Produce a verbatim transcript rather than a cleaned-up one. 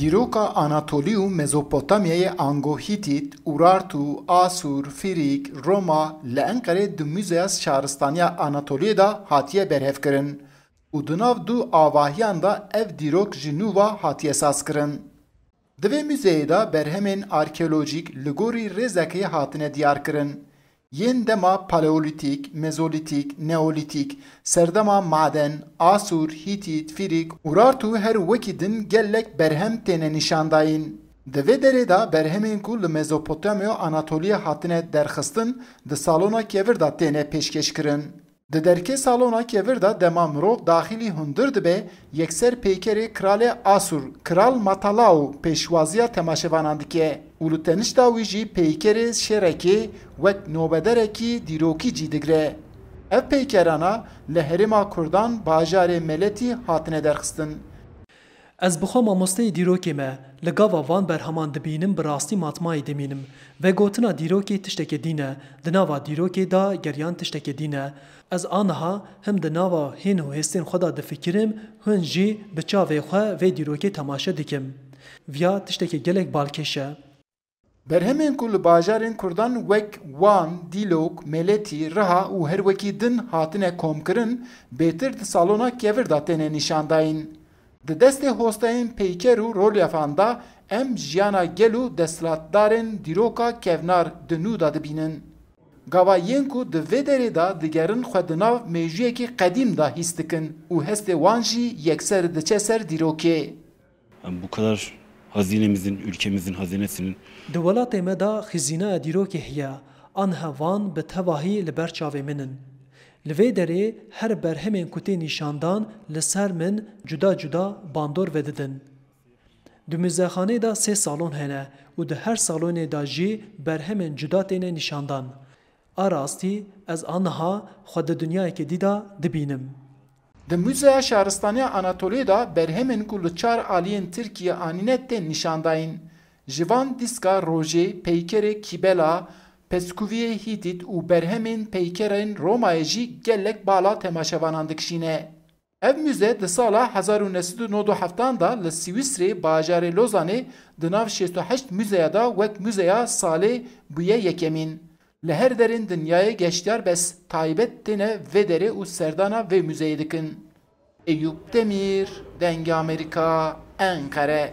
Dîroka Anatolî û Mezopotamyayê ango Hîtît, Urartu, Asûr, Fîrîk, Roma li Enqerê di Muzeya Şaristaniya Anatoliyê de hatiye berhevkirin û di nav du avahiyan de ev dîrok ji nû ve hatiye sazkirin. Di vê muzeyê de berhemên arkeolojîk li gorî rêzekê hatine diyarkirin. Yên dema paleolîtîk, mezolîtîk, neolîtîk, serdema maden, Asûr, Hîtît, Fîrîk, Urartu her wekî din gelek berhem têne nîşandayîn. Di vê derê de berhemên ku li Mezopotamya û Anatoliyê hatine derxistin, di salona kevir de têne pêşkêşkirin. Di derkê salona kevir de dema mirov daxilî hundir dibe, yekser peykerê kralê Asûr, Kral Matalao pêşwaziya temaşevanan dike û li tenişta wî jî peykerê şêrekê wek nobederekî dîrokî cî digre. Ev peykerana li herêma Kurdan bajarê Meletî hatine derxistin. Ez bi xwe mamosteyê dîrokê me. Li gava van berheman dibînim, bi rastî matmayî dimînim. Vegotina dîrokê tiştekê dîn e, di nava dîrokê de geriyan tiştekê dîn e. Ez aniha him di nava hên û hêstên xwe de difikirim, hûn jî bi çavê xwe vê dîrokê temaşe dikim. Viya tiştekê gelek balkêş e. Berhemên ku li bajarên Kurdan wek Wan, Dîlok, Meletî, Riha û her wekî din hatine komkirin, bêtir di salona kevir de têne nîşandayîn. Di destê hosteyên peyker û rolyefan de em jiyana gel û desthilatdarên dîroka kevnar di nû de dibînin. Gava yên ku di vê derê de digerin xwe di nav mêjûyekî qedîm de hîs dikin û hestê wan jî yekser diçe ser dîrokê. Yani bu kadar hazinemizin, ülkemizin hazinesinin Di welatê me de xizînaya dîrokê heye, aniha van bi tevahî li ber çavê min in. Li vê derê her berhemên ku tê nîşandan li ser min cuda cuda bandor vedidin. Di muzexanê de sê salon hene û di her salonê de jî berhemên cuda têne nîşandan. A rastî ez aniha xwe di dinyayekê dî de dibînim. Di Muzeya Şaristaniya Anatoliyê de berhemên ku li çar aliyên Tirkiyê anîne tên nîşandayîn. Ji van dîska rojê, peykerê Kîbela, pezkuviyê Hîtît û berhemên peykerên Romayê jî gelek bala temaşevanan dikişîne. Ev muze di sala hezar û neh sed û nod û heft de li Swîsrê bajarê Lozanê di nav şêst û heşt muzeya de wek muzeya salê bûye yekemîn. Li her derên dinyayê geştyar bes taybet têne vê derê û serdana vê muzeyê dikin. Eyûp Demîr, Dengê Amerîka, Enqere.